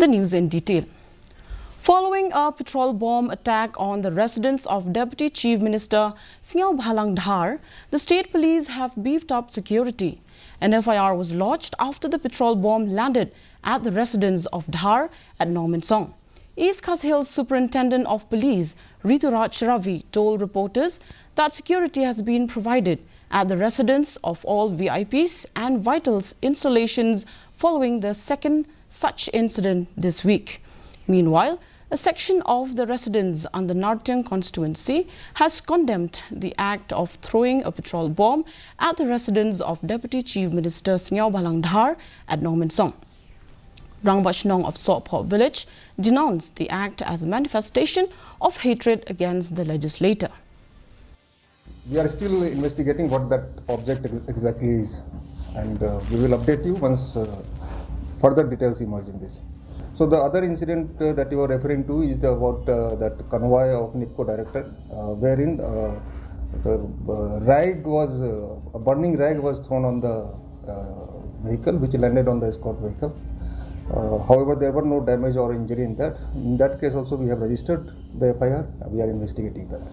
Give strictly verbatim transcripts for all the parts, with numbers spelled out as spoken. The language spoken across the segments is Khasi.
News in detail. Following a petrol bomb attack on the residence of Deputy Chief Minister Sniawbhalang Dhar, the state police have beefed up security. An F I R was lodged after the petrol bomb landed at the residence of Dhar at Nongmensong. East Khasi Hills Superintendent of Police Rituraj Ravi told reporters that security has been provided at the residence of all V I Ps and vital installations following the second such incident this week. Meanwhile, a section of the residents on the Nartiang constituency has condemned the act of throwing a petrol bomb at the residence of Deputy Chief Minister Sniawbhalang Dhar at Nongmensong. Rangbah Shnong of Sohphoh village denounced the act as a manifestation of hatred against the legislator. We are still investigating what that object ex- exactly is, and uh, we will update you once uh, further details emerge in this. So the other incident uh, that you are referring to is the, about uh, that convoy of NEEPCO director, uh, wherein uh, the uh, rag was uh, a burning rag was thrown on the uh, vehicle, which landed on the escort vehicle. Uh, however, there were no damage or injury in that. In that case, also we have registered the F I R. We are investigating that.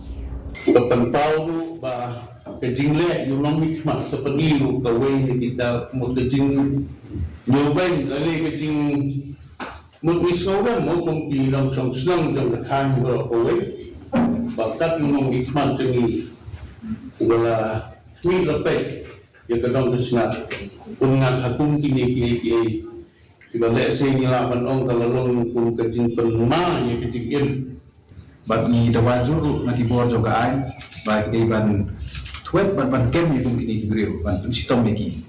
Ka pynpaw ruh ba ka jingleh ïa u nongmihkhmat ka pyni ruh kawei na kita, mut ka jingïoh beiñ lane ka jingmut ngi sngewdem mo kum ki nongshong shnong jong ka thaiñ baroh kawei. Ba kat u nongmihkhmat jong ngi uba la mih la peit ïa ka dong ka snat, un ngat ha kum kine kiei kiei. Kiba lehse ngi lah ban ong ka la long kum ka jingpynma ïa ka jingim. Bad ngi dawa jur ruh na ki bor jong ka aiñ ba ki dei ban thwet bad ban kem ïa kum kine ki briew, ban pynshitom ïa ki.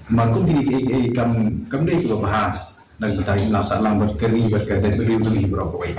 Namar kum kine kiei kiei kam, kam dei kiba bha na ka bynta ka imlang sahlang bad ka ri bad ka jaitbynriew jong ngi baroh kawei.